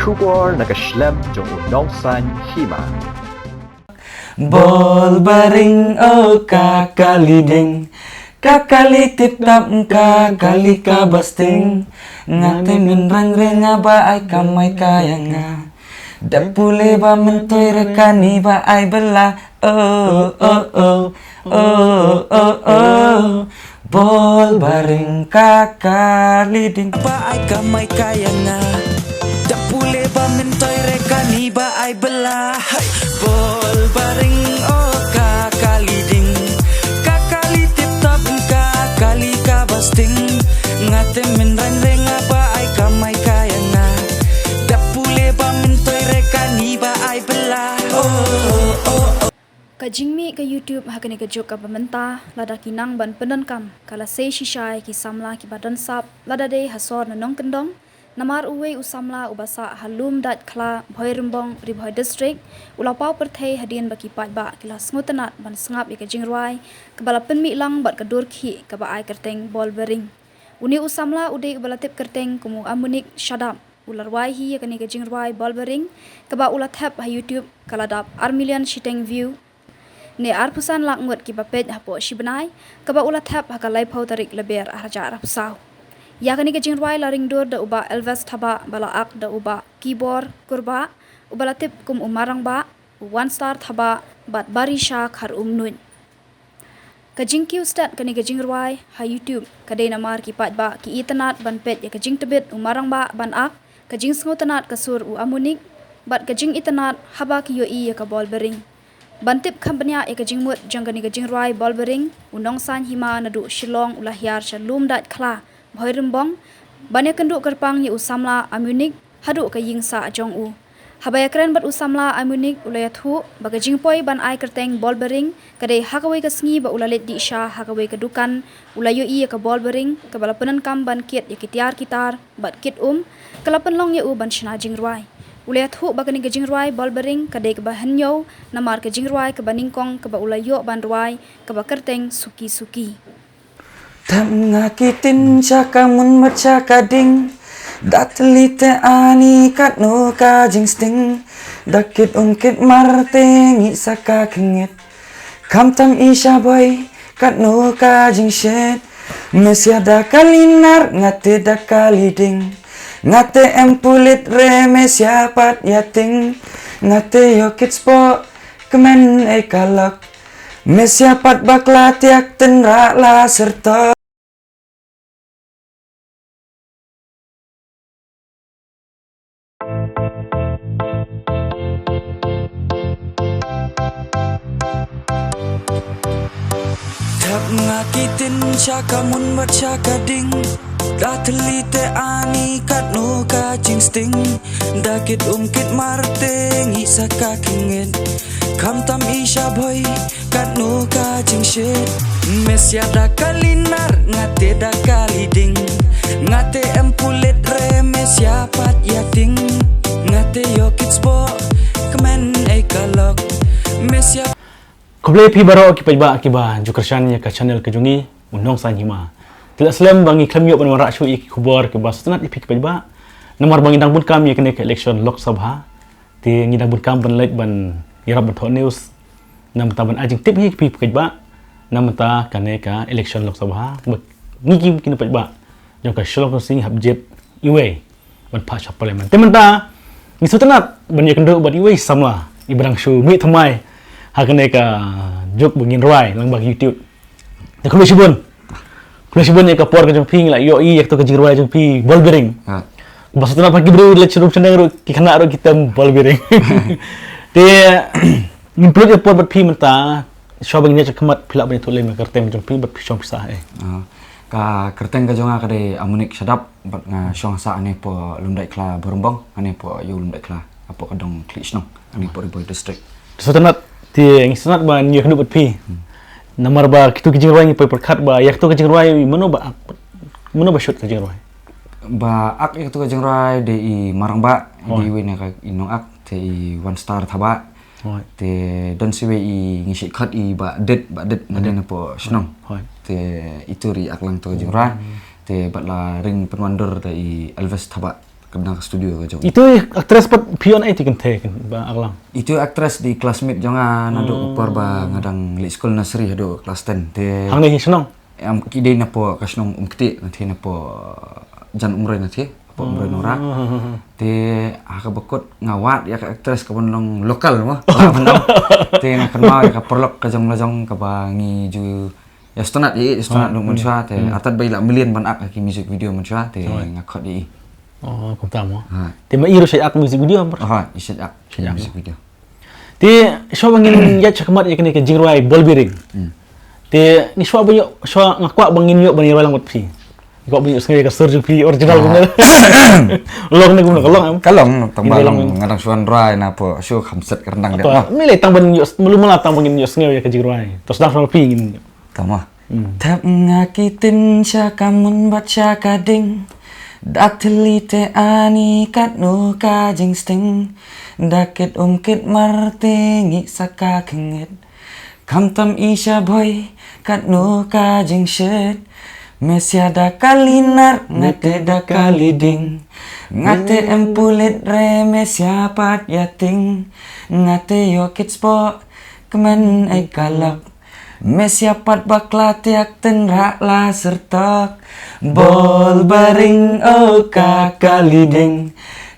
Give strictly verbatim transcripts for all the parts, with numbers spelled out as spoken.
Khubor na ka shlem jong u Nongsaiñ Hima. Bol baring, oh ka kali ding, ka kali tip tap, ka kali kaba sting. Nga te mynrang re nga ba ai kamai ka ïa nga. Da pule ba myntoi re kani ba ai bylla. Oh, oh, oh, oh, oh, oh. Bol baring, ka kali ding, ba ai kamai ka ïa nga. Da pule ba myntoi re kani ba ai bylla. Hai. Bol baring, oh ka kali ding, ka kali tip tap, ka kali kaba sting. Nga te mynrang re nga ba ai kamai ka ïa nga. Da pule ba myntoi re kani ba ai bylla. Oh, oh, oh, oh. Ka jingmih ka YouTube ha kane ka juk kaba mynta, lada ki nang ban pyndonkam, ka la sei shisha ïa ki samla kiba don sap, lada dei ha sor na nongkyndong. Namar uwei u samla uba sah ha Lumdaitkhla, Bhoirymbong, Ri Bhoi District, u la paw pyrthei hadien ba ki paidbah ki la sngewtynnat ban sngap ïa ka jingrwai kaba la pynmih lang bad ka dur khih kaba ai kyrteng Bol Baring. Une u samla u dei uba la tip kyrteng kum u Amunik Shadap. U la rwai hi ïa kane ka jingrwai Bol Baring, kaba u la thep ha YouTube, ka la dap ar million shiteng view ne arphew san lak ngut kiba peit hapoh shi bnai, kaba u la thep ha ka laiphew tarik Lber arhajar arphew saw. Ïa kane ka jingrwai la ring dur da u Bah Elvis Thabah, ba la ak da u Bah Kibor Kurbah, uba la tip kum u Marangbah, u One Star Thabah, bad Barisha Kharumnuid. Ka jingkiew stet kane ka jingrwai ha YouTube ka dei namar ki paidbah ki itynnat ban peit ïa ka jingtbit u Marangbah ban ak, ka jingsngewtynnat ka sur u Amunik, bad ka jingitynnat haba ki ïohi ïa ka Bol Baring. Ban tip kham bniah ïa ka jingmut jong kane ka jingrwai Bol Baring, u Nongsaiñ Hima naduh Shillong u la hiar sha Lumdaitkhla, Bhoirymbong, ban ïakynduh kyrpang ïa u samla Amunik haduh ka ïing sah jong u. Haba ïakren bad u samla Amunik, u la ïathuh ba ka jingpoi ban ai kyrteng Bol Baring ka dei ha kawei ka sngi ba u la leit dih sha ha kawei ka dukan, u la ïohi ïa ka Bol Baring kaba la pyndonkam ban kit ïa ki tiar ki tar bad kit um, ka la pynlong ïa u ban shna jingrwai. U la ïathuh ba kane ka jingrwai Bol Baring ka dei kaba hynñiew namar ka jingrwai kaba nyngkong kaba u la ïoh ban rwai kaba kyrteng Suki Suki. Thep nga ki tin sha ka mun bad sha ka ding. Da thylli te ani katno ka jingsting. Da kit um kit mar te ngi sa ka khngit. Khamtam i sha bhoi katno ka jingshit. Mysia da kali nar nga te da kali ding. Nga te em pulit re mysia pat ïa ting. Nga te ïoh kit spot kmen ei ka lok. Mysia pat bakla tiak tynrah la syrtok. Thep nga ki tin sha ka mun bad sha ka ding. Da thylli te ani katno ka jingsting. Da kit um kit mar te ngi sa ka khngit. Khamtam i sha bhoi katno ka jingshit. Mysia da kali nar nga te da kali ding. Nga te em pulit re mysia pat ïa ting. Nga te ïoh kit spot kmen ei ka lok. Mysia. Khublei phi baroh ki paidbah kiba ju kyrshan ïa ka channel ka jong ngi, u Nongsaiñ Hima. Te la slem ba ngi khlem ïoh ban wanrah shuh ïa ki khubor kiba sngewtynnat ïa phi ki paidbah. Namar ba ngi dang bun kam ïa kane ka election Lok Sabha. Te ngi dang bun kam ban leit ban ïarap ban thoh news. Namar ta ban ai jingtip hi phi paidbah. Namar ta kane ka election Lok Sabha. Ba ngi ki kine paidbah jong ka Shillong Constituency hap jied iwei ban phah sha Parliament. Te mynta ngi sngewtynnat ban ïakynduh bad iwei samla iba dang shu mih thymmai ha kane ka juk ba ngin rwai lyngba ka YouTube. Te khublei shibun. Khublei shibun ïa ka por ka jong phi, ngi la ïohi ïa kato ka jingrwai jong phi Bol Biring. Ha. Ba sngewtynnat ba ki briew leit sha rum sha neng ruh ki khynnah ruh ki tem Bol Biring. Te ngin pynlut ïa ka por bad phi mynta, shuwa ba ngin ïa shah khmat phi lah ban ïathuh lem ïa ka kyrteng jong phi bad phi shong phi sah ei. Ha. Ka kyrteng ka jong nga ka dei Amunik Shadap bad nga shong sah hangne hapoh Lumdaitkhla Bhoirymbong, hangne hapoh ïew Lumdaitkhla, hapoh ka dong Khlieh Shnong, hangne hapoh Ri Bhoi District. Sngewtynnat, te ngi sngewtynnat ban ïakynduh bad phi. Hmm. Namar ba kito ki jingrwai ngi poi pyrkhat ba ïa kito ki jingrwai mano ba ak, mano ba shoot ka jingrwai. Ba ak ïa kito ki jingrwai dei i Marangbah, oh, dei iwei na ka i nongak, te i One Star Thabah. Hooid. Te don sa iwei i ngi shait khot i Bah Dit, Bah Dit, Bah Dit, na dei napoh shnong. Hooid. Te itu ruh i ak lang to ka jingrwai. Hmm. Te bad la ring pynwandur da i Elvis Thabah. Ka bynta ka studio ka jong. Itu actress pat phi ïoh na ïa ki kynthei kan ba Aklang. Itu actress dei classmate jong nga naduh ka por ba nga dang leit skul nursery haduh class ten. Te hangne hi shnong. Em, ki dei napoh ka shnong Umkti, nga dei napoh Jan Umroi nga dei, napoh Umroi Nongrah. Te ha kaba kut nga wad ïa ka actress ka ban long local mo. Te nga kynmaw ïa ka paralok ka jong la jong kaba ngi ju ïa sngewtynnat ïa i, ïa sngewtynnat lut mynshuwa te. Artat ba i la mlien ban ak ha ki music video mynshuwa te nga khot ïa i. Oh, kumta mo. Te ma i ruh shait ak music video mo. Ha, i shait ak music video. Te shuwa ba ngin ïaid shakhmat ïa kane ka jingrwai Bolbiring. Te ngi shuwa ba ïoh, shuwa nga kwah ba ngin ïoh ban ïarwai lang bad phi. Kwah ba ïoh sngew ïa ka sur jong phi original kumne. Long ne kumne ka long em? Ka long, tang ba long nga dang shuwa rwai napoh shu khamset ka rnang de. Mele tang ban ïoh, melu mela tang ba ngin ïoh sngew ïa ka jingrwai. To sdang shuwa phi ngin ïoh. Tama. Thep nga ki tin sha ka mon bad sha ka ding. Da thli te ani katno ka jingsting. Da kit um kit mar te ngi sa ka khngit. Kham tam i sha bhoi katno ka jingshit. Me sia da kali nar nga te da kali ding. Nga te em pulit re me sia pat ïa ting. Nga te ïoh kit spo kmen ei kalap. Me sia pat bakla tiak ten ra la sertak. Bol baring o ka kali ding.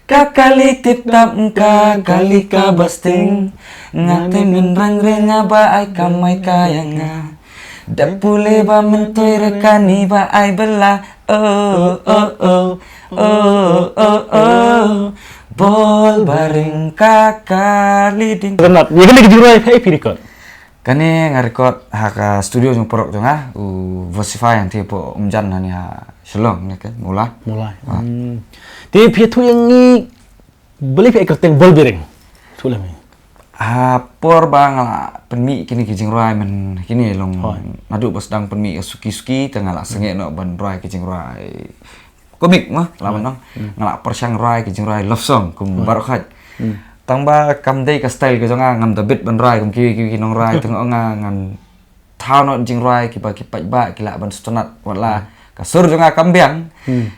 Ka kali tip tap ka kali ka basting. Nga te men rang re nga ba ai ka mai ka ïa nga. Da pule ba mentoi re kani ba ai bela. Oh, oh, oh, oh, oh, oh. Bol baring ka kali ding. Bernard, ïa kane ka jingrwai phi, phi record? Kane nga record ha ka studio jong paralok jong nga, u Versify hangtei hapoh Umjan hangne ha Shillong ne ke, Mawlai. Mawlai. Te phi ïathuh ïa ngi balei phi ai kyrteng Bolbiring? Ïathuh lem. Ha por ba nga la pynmih kine ki jingrwai mynne kine long naduh ba sdang pynmih ka suki suki te nga la sangeh noh ban rwai ki jingrwai komik mo, la ban ong. Nga la pyrshang rwai ki jingrwai love song kum baroh khoit. Tang ba kam dei ka style ka jong nga, ngam da bit ban rwai kum kiwei kiwei ki nongrwai, te nga ong nga ngan thaw noh jingrwai kiba ki paidbah ki lah ban sngewtynnat wat la ka sur jong nga kam biang.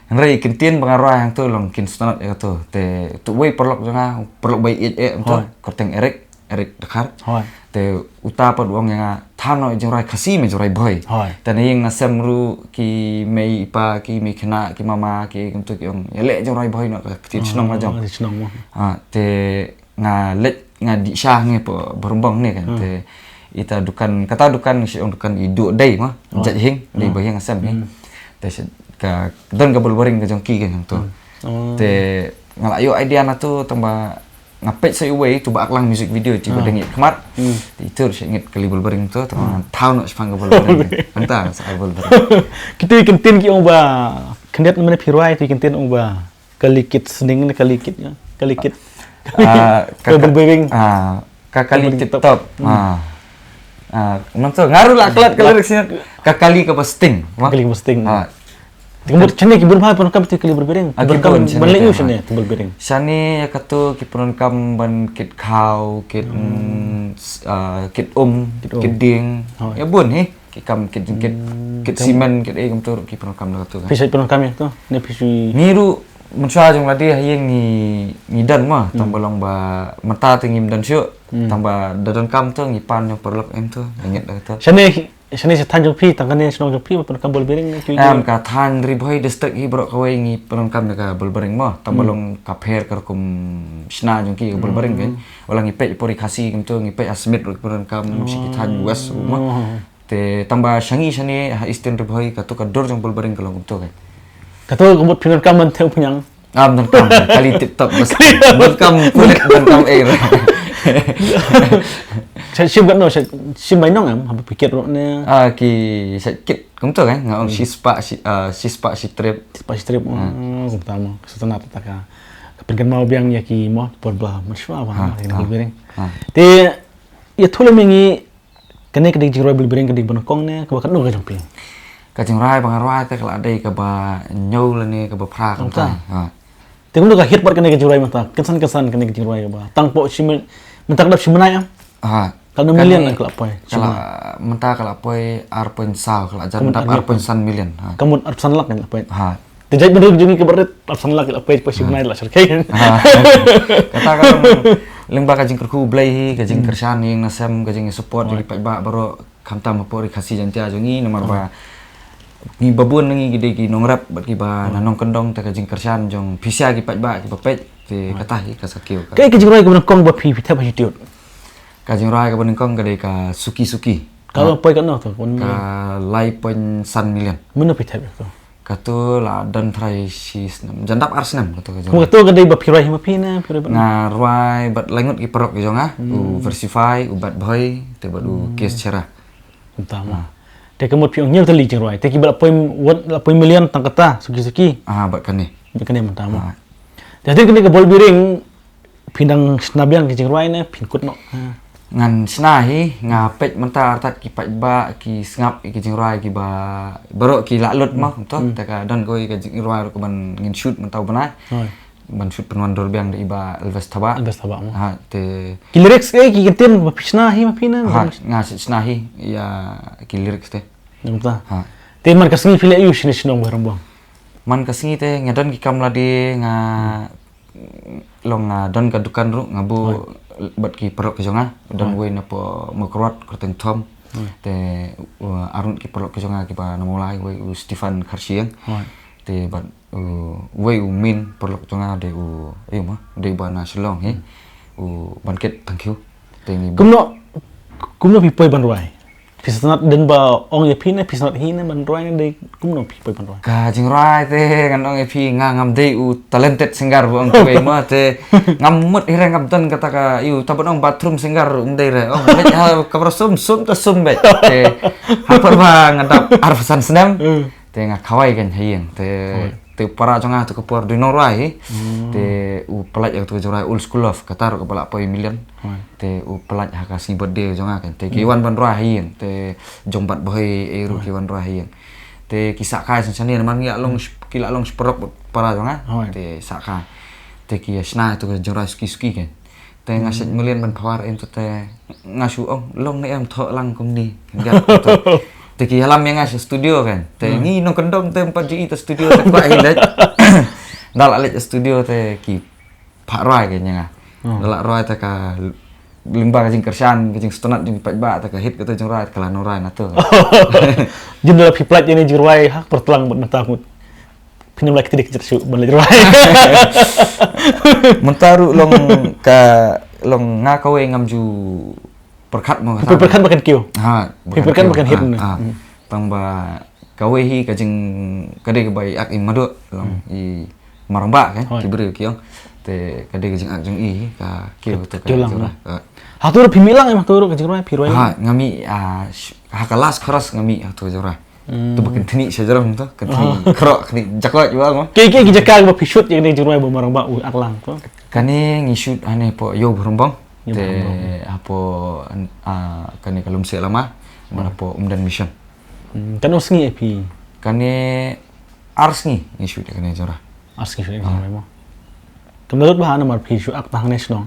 Hynrei ki ktien ba nga rwai hangto long kin sngewtynnat ïa kato. Te uwei paralok jong nga, paralok ba ïeit eh hangto, kyrteng Eric. Eric Dkhar. Te uta pat u ong ïa nga thaw noh jingrwai Khasi, me jingrwai Bhoi. Te na ïing nga sem ruh ki mei i pa, ki mei khynnah, ki mama, ki kumto ki ong ïa leh jingrwai Bhoi noh ka ktien shnong la jong. Te nga leit nga dih sha ngi hapoh Barumbong ne kan. Te ita dukan, kata dukan ngi shu ong dukan i Duh Dei mo. Jait Hieng, dei ba hieng nga sem hi. Te ka don ka Bolbiring ka jong ki kan hangto. Te nga la ïoh idea na to tang ba nga peit sa iwei tu ba Aklang music video, tu ba dang ïa khmat. Te itu sha ngit kali Bolbiring tu, tu ba thaw noh shaphang ka Bolbiring. Hangta sa ai Bolbiring. Kitu i ktien ki ong ba khyndiat mynne phi rwai tu i ktien ong ba kali kit sning ne kali kit ïa. Kali kit. Ka Bolbiring. Ka kali tip top. Nangta nga ruh la klet ka lyrics ïa ka kali kaba sting. Kali kaba sting. Te ka mut shane ki bun bha pyndonkam te kali Bolbiring. Ki bun shane ban leh ïa u shane te Bolbiring. Shane ïa kato ki pyndonkam ban kit khaw, kit, mm, s-, ah, kit um, kit ding. Ïa bun hi. Ki kam kit jingkit, kit simen, kit ei kumto ruh ki pyndonkam da kato. Phi sa pyndonkam ïa kato? Ne phi sa. Ngi ruh mynshuwa jong lade ha ïing ngi, ngi don ma, tang ba long ba mynta te ngim don shuh. Tang ba da donkam to ngi pan jong paralok em to, ngi ngeit da kato. Shane Shane sha thaiñ jong phi, tang kane shnong jong phi, pyndonkam Bolbiring ne ki. Em, ka thaiñ Ri Bhoi district hi baroh kawei ngi pyndonkam ïa ka Bolbiring mo. Tang ba long ka pher ka rukom shna jong ki ka Bolbiring kan. Wat la ngi peit por i Khasi kumto ngi peit ha Smit ruh pyndonkam, shi ki thaiñ West ruh mo. Te tang ba sha ngi shane ha Eastern Ri Bhoi kato ka dur jong Bolbiring ka long kumto kan. Kato ka mut pyndonkam ban thew pynïang. Ah, donkam, kali tip top bas. Donkam pulit, donkam air. Sa shim katno, sa shim bainong em, haba phi kit ruh ne. Ah, ki sa kit kumto kan, nga ong shispah shi, ah, shispah shi trip. Shispah shi trip. Oh, kumta mo. Sa tang ta ka. Ka pynkynmaw biang ïa ki mo, por ba mynshuwa ba ha, ïa ki Bolbiring. Te ïathuh lem ïa ngi Kane ka dei jingrwai Bolbiring ka dei ba nyngkong ne kaba katno ka jong phi? Ka jingrwai ba nga rwai te ka la dei kaba hynñiew lane kaba phra kumta. Te kumno ka hit pat kane ka jingrwai mynta? Kynsan kynsan kane ka jingrwai kaba tang hapoh shi mynta ka dap shi bnai em? Ha. Katno million ka la poi? Mynta ka la poi ar point saw, ka la jan dap ar point san million. Ka mut ar point san lak ka la poi. Ha. Te jait bynriew jong ngi kaba rit, ap san lak la peit, peit shi bnai la shyrkhei. Ha. Kata ka long lyngba ka jingkyrkhu Blei hi, ka jingkyrshan ïing na sem, ka jingsupport jong ki paidbah baroh, khamtam hapoh Ri Khasi Jaiñtia jong ngi, namar ba ngi babun na ngi ki dei ki nongrep bad kiba na nongkyndong, te ka jingkyrshan jong phi sha ki paidbah kiba peit, te kata hi ka sa kiew ka. Kaei ka jingrwai kaba nyngkong ba phi, phi thep ha YouTube? Ka jingrwai kaba nyngkong ka dei ka Suki Suki. Ka la poi katno to? Ka lai point san million. Mynno phi thep ïa kato? Kato la don trai shi snem. Jan dap ar snem kato ka jingrwai. Kato ka dei ba phi rwai hi ma phi ne, phi rwai bad? Nga rwai bad lai ngut ki paralok ki jong nga. U Versify, u Bad Boy, te bad u Kies Chera. Mynta mo. Te ka mut phi ong hynñiew tylli jingrwai. Te kiba la poi, wat la poi million tang kata, Suki Suki. Ah, bad kane. Bad kane mynta mo. Te hadien kane ka Ball Bearing, phi dang shna biang ki jingrwai ne phin kut noh? Ngan shna hi, nga peit mynta artat ki paidbah ki sngap ïa ki jingrwai kiba baroh ki la lut mo, to, te ka don kawei ka jingrwai ruh kaban ngin shoot mynta u bnai. Ban shoot pynwandur biang da i Bah Elvis Thabah. Elvis Thabah mo. Ha, te ki lyrics eh ki ktien ba phi shna hi ma phi ne? Ha, nga shna hi ïa ki lyrics te. Mynta. Ha. Te man ka sngi phi leh aiu shane shnong Bhoirymbong? Man ka sngi te nga don ki kam lade, nga long nga don ka dukan ruh, nga buh bad ki paralok ki jong nga, don wei napoh Mawkyrwat, Kyrteng Thom. Te, uh, arngut ki paralok ki jong nga kiba na Mawlai, wei u Stephen Kharshiing. Te bad, uh, wei u main paralok jong nga dei u, eh, ma, dei ba na Shillong hi. U Banket Thangkhiew. Te ngi kumno, kumno phi poi ban rwai? Phi sngewtynnat dien ba ong ïa phi ne, phi sngewtynnat hi ne ban rwai ne, dei kumno phi poi ban rwai? Ka jingrwai te ngan ong ïa phi, nga ngam dei u talented singer ba ong kawei mo, te ngam mut hi re, ngam don kata ka, ïa uta ban ong bathroom singer um dei re. Ong leit ha kaba sum sum ta sum beit. Te ha por ba nga dap arphew san snem. Te nga khawai kein ha ïing, te, te u para jong nga tu ka por dei nongrwai hi. Te u pynlait ïa tu ka jingrwai Old School Love, kata ruh kaba la poi million. Te u pynlait ha ka sngi birthday jong nga kein. Te ki wan ban rwai ha ïing, te jong Bad Boy eh ruh ki wan rwai ha ïing. Te ki sah kai sngewsih namar ngi la long, ki la long shi paralok para jong nga. Te sah kai. Te ki shna tu ka jingrwai Suki Suki kein. Te nga shait mlien ban phawar em, te nga shu ong long ne em, thoh lang kumne. Te ki ïalam ïa nga sha studio kein. Te ngi nongkyndong te ym pat ju i ta studio te kwah hi leit. Da la leit studio te ki phah rwai kein ïa nga. Da la rwai te ka lyngba ka jingkyrshan, ka jingsngewtynnat jong ki paidbah, te ka hit kata jingrwai, te ka la nongrwai na to. Jin da la phi pynlait ïa ne jingrwai ha ka por tlang bad mynta mut phin ym la kti dei kjat shuh ban leit rwai. Mynta ruh long ka, long nga kawei ngam ju pyrkhat mo. Phi pyrkhat ba kan kiew. Ha, phi pyrkhat ba kan hit ne. Tang ba kawei hi ka jing, ka dei kaba ïa ak im mado long i marangbah kein ki briew ki ong. Te ka dei ka jingak jong i ka kiew te ka kiew lang. Hato ruh phi mih lang em, hato ruh ka jingrwai phi rwai? Ha, nga mih, ah, ha ka last chorus nga mih hato ka jingrwai. Tu ba kynthni sha jrong tu, kynthni khrok, kynthni jakot ba mo. Ki, ki, ki jaka ba phi shoot ïa kane ka jingrwai ba marangbah u ak lang tu? Kane ngi shoot hane hapoh Ïew Bhoirymbong. Te hapoh, ah, kane ka Lumsih Lama, man hapoh Umden Mission. Hmm, katno sngi eh phi? Kane ar sngi ngi shoot ïa kane jingrwai. Ar sngi shoot ïa kane jingrwai mo. Kam da lut bha namar phi shu ak tang hangne shnong.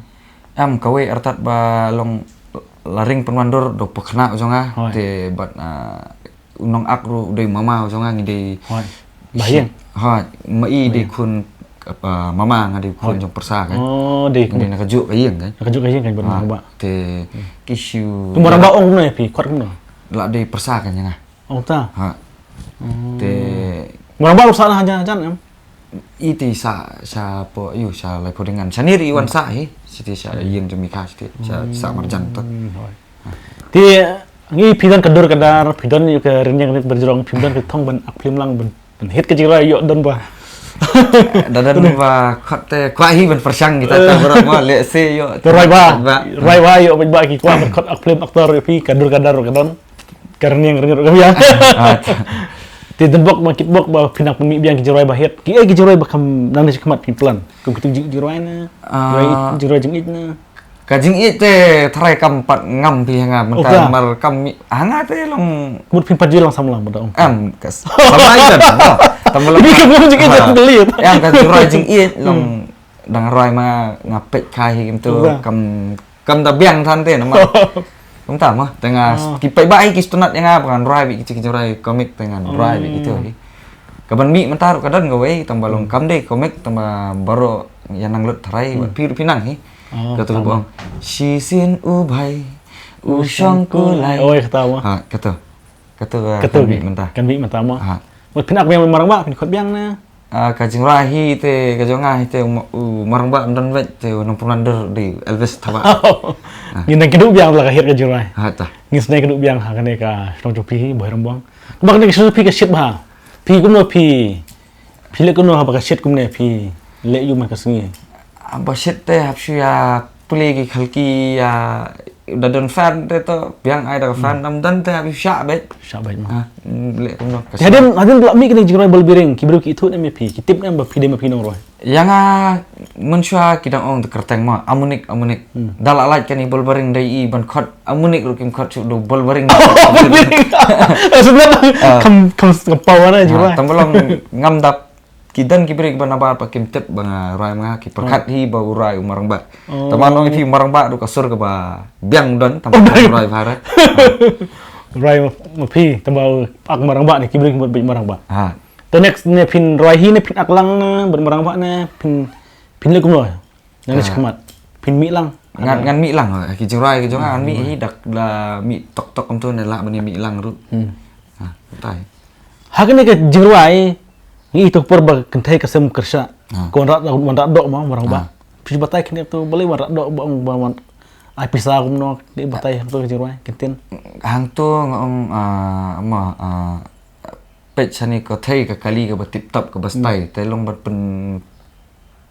Em, kawei artat ba long la ring pynwandur da u pakhynnah jong nga. Te bad, ah, u nongak ruh u dei mama jong nga, ngi dei. Hoi. Ba ïing? Hoi, ma i dei khun, ah, mama, nga dei khun jong pyrsa kein. Oh, dei khun. Ngi dei na kajuh ka ïing kein. Na kajuh ka ïing kein bad marangbah. Te ki shu. Tu marangbah ong kumno ïa phi, khot kumno? La dei pyrsa kein ïa nga. Ong ta? Ha. Te marangbah ruh sah na hajan hajan em? Iti sah sha po, ïu sha Laiphew Dingan. Shane ruh i wan sah hi. Shiti sha ïing jong mi ka shiti sha, sah marjan tu. Hmm, hoi. Te ngi phi don ka dur ka dar, phi don ïa ka rynïeng rynïeng ba jrong, phi don ka thong ban ak phlim lang ban, ban hit ka jingrwai ïoh don ba. Da don ba khot te kwah hi ban pyrshang kita te baroh mo, leh se ïoh. Te rwai ba. Rwai ba ïoh ba ki kwah ban khot ak phlim actor ïoh phi ka dur ka dar ka don. Ka rynïeng rynïeng ruh ka biang. Te dang bok ma kit bok ba phi nang pynmih biang ki jingrwai ba hit. Ki, eh, ki jingrwai ba kham nang ne shi khmat phi plan. Kum kitu ki jingrwai na. Jingrwai jingïeit na. Ka jingïeit te tharai kam pat ngam phi ha nga mynta mar kam mih ha nga te long. Mut phin pat ju long samla mynta ong. Em, ka samla ïa ka. Tam long. Ni ka bum jingïeit te liat. Em, ka jingrwai jingïeit long dang rwai ma nga peit kai hi kim tu kam Kam da biang than te namar. Kumta mo, te nga ki paidbah hi ki sngewtynnat ïa nga ba ngan rwai beit ki jingrwai comic te ngan rwai beit kitu hi. Ka ban mih mynta ruh ka don kawei, tang ba long kam dei comic, tang ba baroh ïa nang lut tharai, wat phi ruh phi nang hi. Oh, kato ka bang. Shisien u bhai, u shong kulai. Oi, kata mo. Ha, kato. Kato ka, kato kan mih mynta. Kan mih mynta mo. Ha. Wat phin ak biang Marangbah, phin khot biang ne. Ah, ka jingrwai hi te, ka jong nga hi te, u, u Marangbah ym don beit te, u nongpynwandur dei Elvis Thabah. Ngin nang kynduh biang la ka hiar ka jingrwai. Ha, ta. Ngin sa nang kynduh biang ha kane ka shnong jong phi hi, Bhoi Rambong. Ba kane ka shnong phi ka shit bha. Phi kumno phi, phi leh kumno haba ka shit kumne phi leh ïa man ka sngi. Haba shit te hap shu ïa pule ki khalki ïa da don fan te to biang ai da ka fan nam don te hap shu shah beit. Shah beit mo. Ah, leh kumno ka shah. Hadien, hadien ba la mih kane jingrwai Bolbiring ki briew ki ithuh ne em ïa phi, ki tip ne em ba phi dei ma phi nongrwai. Ïa nga mynshuwa ki dang ong te kyrteng mo, Amunik, Amunik. Da la lait kane Bolbiring dei i ban khot Amunik ruh kim khot shuh da Bolbiring. Bolbiring. Sebenarnya kam, kam, kam paw na jingrwai. Tang ba long ngam dap ki don ki briew ba nabar ba kim tip ba nga rwai ma nga ki pyrkhat hi ba u rwai u Marangbah. Tang ba long phi Marangbah ruh ka sur kaba biang don tang ba rwai bha re. Rwai ma phi tang ba ak Marangbah ne ki briew ki mut beit Marangbah. Ha. To next ne phin rwai hi ne phin ak lang ne bad Marangbah ne phin, phin leh kumno. Ngan ïa khmat. Phin mih lang. Ngan, ngan mih lang. Ki jingrwai ki jong nga ngan mih hi dak la mih tok tok kumto ne lah ban mih lang ruh. Ha, tai. Ha kane ka jingrwai ngi ïohi to por ba kynthei ka sem kyrshah. Ka wanrah, wanrah doh mo Marangbah. Phi batai kane to balei wanrah doh ba ong ba wan ai pisa kumno, dei batai ha to ka jingrwai kyntien. Hangto nga ong, ah, ma, ah, peit shane ka thei ka kali kaba tip top kaba style te long ban pyn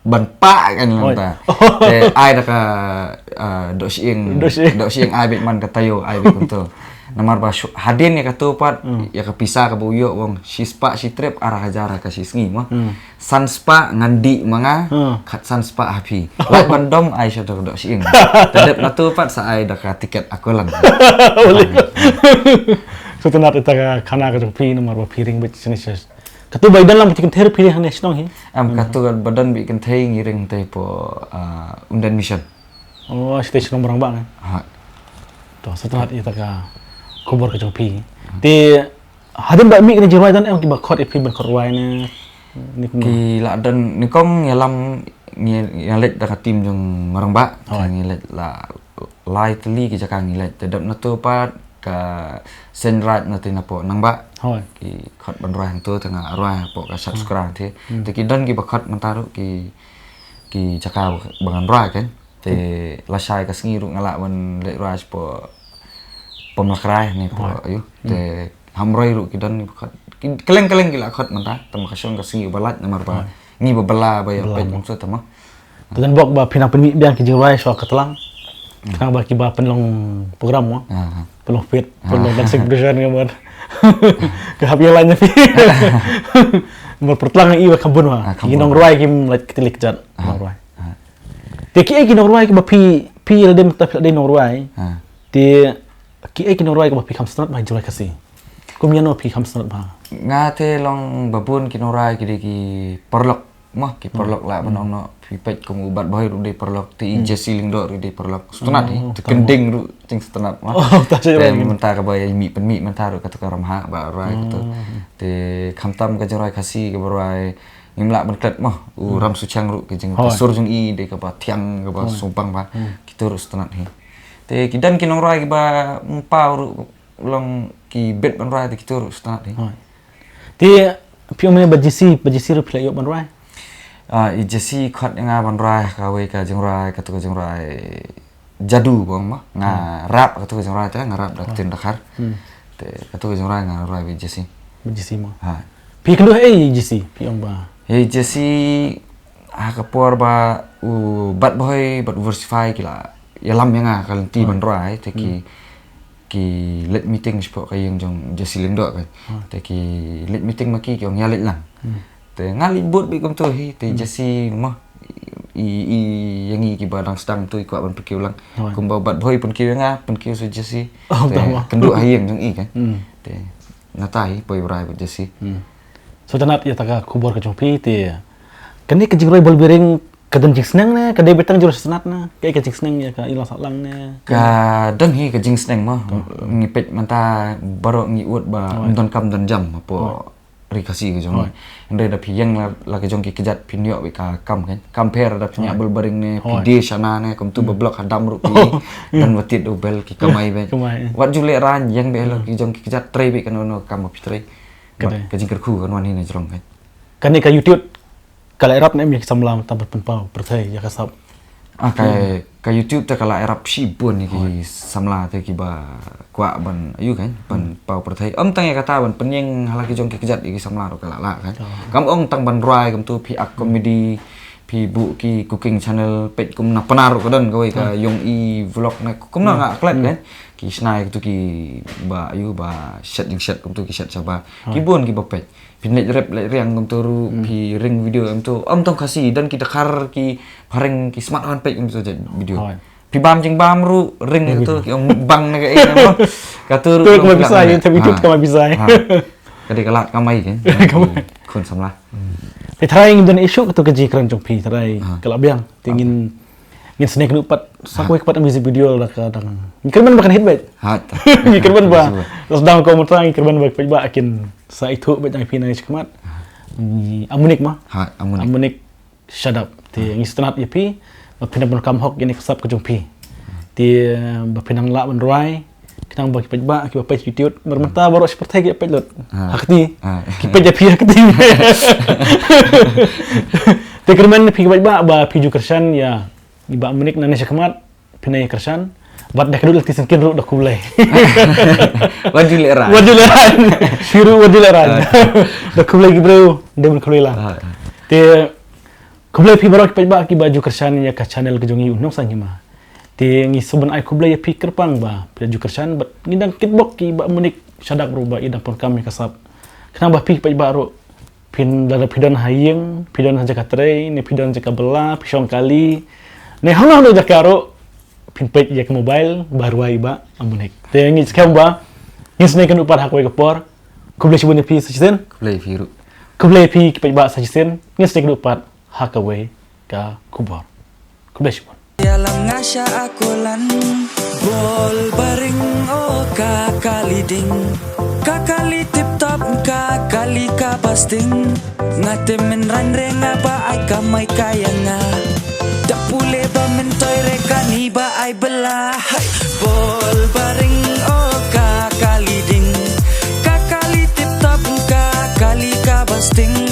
ban pah kan lang ta. Te ai da ka, ah, doh shyieng. Doh shyieng. Doh shyieng ai beit man ka taïew ai beit kumto. Namar ba hadien ïa kato pat ïa ka pisa kaba u ïoh u ong shi spah shi trep ar hajar ha ka shi sngi mo. San spah ngan dih ma nga, khatsan spah ha phi. Lait ban dom ai sha doh shyieng. Te dep nato pat sa ai da ka tiket akualang. Sngewtynnat ïa ka khana ka jong phi namar ba phi ring beit shane sha Kato ba i don lang beit kynthei ruh phi ring hangne shnong hi. Em, kato ba don beit kynthei ngi ring te hapoh, ah, Umden Mission. Oh, shatei shnong Marangbah ne. Ha. To, sngewtynnat ïa ka khubor ka jong phi. Te hadien ba mih kane jingrwai don em kiba khot ïa phi ban khot rwai ne. Ki la don nyngkong ïalam ngi leit da ka team jong Marangbah. Ngi leit la lai tylli ki jaka ngi leit. Te dep nato pat ka Seiñ Raij na te napoh Nangbah. Ki khot ban rwai hangto te nga rwai hapoh ka Shat Sukra te. Te ki don kiba khot mynta ruh ki, ki jaka ba ngan rwai kan. Te lashai ka sngi ruh nga lah ban leit rwai shapoh Pamlakrai ne poh ayu. Te Hamroi ruh ki don kiba khot. Kylleng kylleng ki la khot mynta. Te ma ka shong ka sngi ba lait namar ba ngi ba bylla ba ïa peit kumto te ma. Te don bok ba phi nang pynmih biang ki jingrwai shuwa ka tlang. Khnang ba kiba pynlong program mo. Pynlong fit, pynlong dancing competition ka mon. Ka hap ïa lain phi. Mo pyrtlang i ba kham bun wa. Ki nongrwai kim lait ktilik jat nongrwai. Te ki ei ki nongrwai kiba phi, phi la dem ta phi la dei nongrwai. Te ki ei ki nongrwai kiba phi kham sngewtynnat ba jingrwai Khasi. Kum ïano phi kham sngewtynnat ba. Nga te long ba bun ki nongrwai ki dei ki paralok. Mo, ki paralok lah ban ong noh, phi peit kum u Bat Bhoi ruh dei paralok, te i Jesse Lyngdoh ruh dei paralok. Sngewtynnat hi, te Kynding ruh jingsngewtynnat mo. Te mynta kaba ïa mih pynmih mynta ruh kato ka Ramhah ba rwai kato. Te khamtam ka jingrwai Khasi kaba rwai ngim lah ban klet mo, u Ram Suchang ruh ka jing, ka sur jong i dei kaba thiang kaba sumpang ba. Kito ruh sngewtynnat hi. Te ki don ki nongrwai kiba ym paw ruh long ki bit ban rwai te kito ruh sngewtynnat hi. Te phi ong mynne ba Jesse, ba Jesse ruh phi la ïoh ban rwai? Ah, i Jesse khot ïa nga ban rwai kawei ka jingrwai, kato ka jingrwai Jadu bong ma. Nga rap kato ka jingrwai te, nga rap da Ktien Dkhar. Te kato ka jingrwai nga rwai ba i Jesse. Ba Jesse mo. Ha. Phi kynduh ei i Jesse, phi ong ba. Ei Jesse ha ka por ba u Bat Bhoi bad u Versify ki la ïalam ïa nga ka lynti ban rwai te ki ki leit meeting shapoh ka ïing jong Jesse Lyngdoh ka. Te ki leit meeting ma ki ki ong ïa leit lang. Te nga leit bud beit kumto hi te Jesse mo i, i ïa ngi kiba dang sdang to i kwah ban pynkiew lang. Kumba Bat Bhoi pynkiew ïa nga pynkiew sa Jesse. Te kynduh ha ïing jong i ka. Te nata hi poi brai bad Jesse. Sngewtynnat ïa ta ka khubor ka jong phi te. Kane ka jingrwai Bolbiring ka don jingsneng ne ka dei beit tang jingrwai sngewtynnat ne? Ka, ka jingsneng ïa ka i la sah lang ne? Ka don hi ka jingsneng mo. Ngi peit mynta baroh ngi ud ba ym don kam don jam hapoh ri Khasi ka jong ngi. Hynrei da phi ïeng la, la ka jong ki kjat phin ïoh beit ka kam kan. Kam pher da phi ñiah bul baring ne phi die shana ne kumtu ba block hadam ruh phi. Dan watit u bel ki kamai beit. Wat ju leh raiñ ïeng beit la ki jong ki kjat trei beit kano kano kam ba phi trei. Ka jingkyrkhu kan wan hi na jrong kan. Kane ka YouTube ka la ïarap ne em ïa ki samla tang ban pynpaw pyrthei ïa ka sap. Ah, ka, ka YouTube te ka la ïarap shibun ïa ki samla te kiba kwah ban, ayu kan, ban paw pyrthei. Ym tang ïa kata ban pynïeng ha la ki jong ki kjat ïa ki samla ruh ka la lah kan. Kam ong tang ban rwai kumtu phi act comedy, phi buh ki cooking channel, peit kumna Pnar ruh ka don kawei ka Yong I Vlog ne kumna nga klet kan. Ki shna ïa kitu kiba, ayu ba shet jingshet kumtu ki shet shabar. Ki bun kiba peit. Phi leit rep leit riang kumtu ruh, phi ring video kumtu. Ym tang Khasi, don ki dkhar ki phareng ki smartphone peit kumtu jait video. Phi bam jingbam ruh, ring kumtu ki ong mukbang ne ka ei ne. Katu ruh. Tu kamai pisa, ïa interview tu kamai pisa. Ka dei ka lad kamai kan. Khun samla. Te tharai ngin don issue katu ka jingkren jong phi tharai ka la biang. Te ngin Ngin sneng kynduh pat sa kawei ka pat music video la ka dang. Ngi kyrmen ba kan hit beit. Ngi kyrmen ba. Sdang ko mynta ngi kyrmen ba peit ba kin sa ithuh beit ïa phi na shakhmat. Amunik ma. Amunik. Amunik Shadap. Te ngi sngewtynnat ïa phi ba phin nang pyndonkam hok ïa kane ka sap ka jong phi. Te ba phin nang lah ban rwai. Khnang ba ki paidbah kiba peit YouTube, mar mynta baroh shi pyrthei ki peit lut. Ha kti. Ki peit ïa phi ha kti. Te kyrmen phi ki paidbah ba phi ju kyrshan ïa i Bah Munik nangne shakhmat, phin ïa kyrshan. Bad da ka dei lynti syngkien ruh da khublei. Wat ju lehrain. Wat ju lehrain. Phi ruh wat ju lehrain. Da khublei ki briew, da ban khublei lang. Te khublei phi baroh ki paidbah kiba ju kyrshan ïa ka channel ka jong ngi U Nongshah Hima. Te ngi sngewbha ai khublei ïa phi kyrpang ba phi la ju kyrshan bad ngi dang kitbok ïa i Bah Munik Shadap ruh ba i dang pyndonkam ïa ka sap. Khnang ba phi paidbah ruh phin, lada phi don ha ïing, phi don ha jaka trei, ne phi don jaka bylla, phi shong kali, ne hangno hangno jaka ruh phin peit ïa ka mobile ba rwai i Bah Munik. Te ngi skhem ba ngin sa ïakynduh pat ha kawei ka por. Khublei shibun ïa phi sa shisien. Khublei phi ruh. Khublei phi ki paidbah sa shisien. Ngin sa ïakynduh pat ha kawei ka khubor. Khublei shibun. Ïalam nga sha Akolan. Bol baring o ka kali ding, ka kali tip top, ka kali kaba sting. Nga te mynrang re nga ba ai kamai ka ïa nga. Da pule ba myntoi re kane ba ai bylla. Hai. Bol baring o ka kali ding, ka kali tip top, ka kali kaba sting.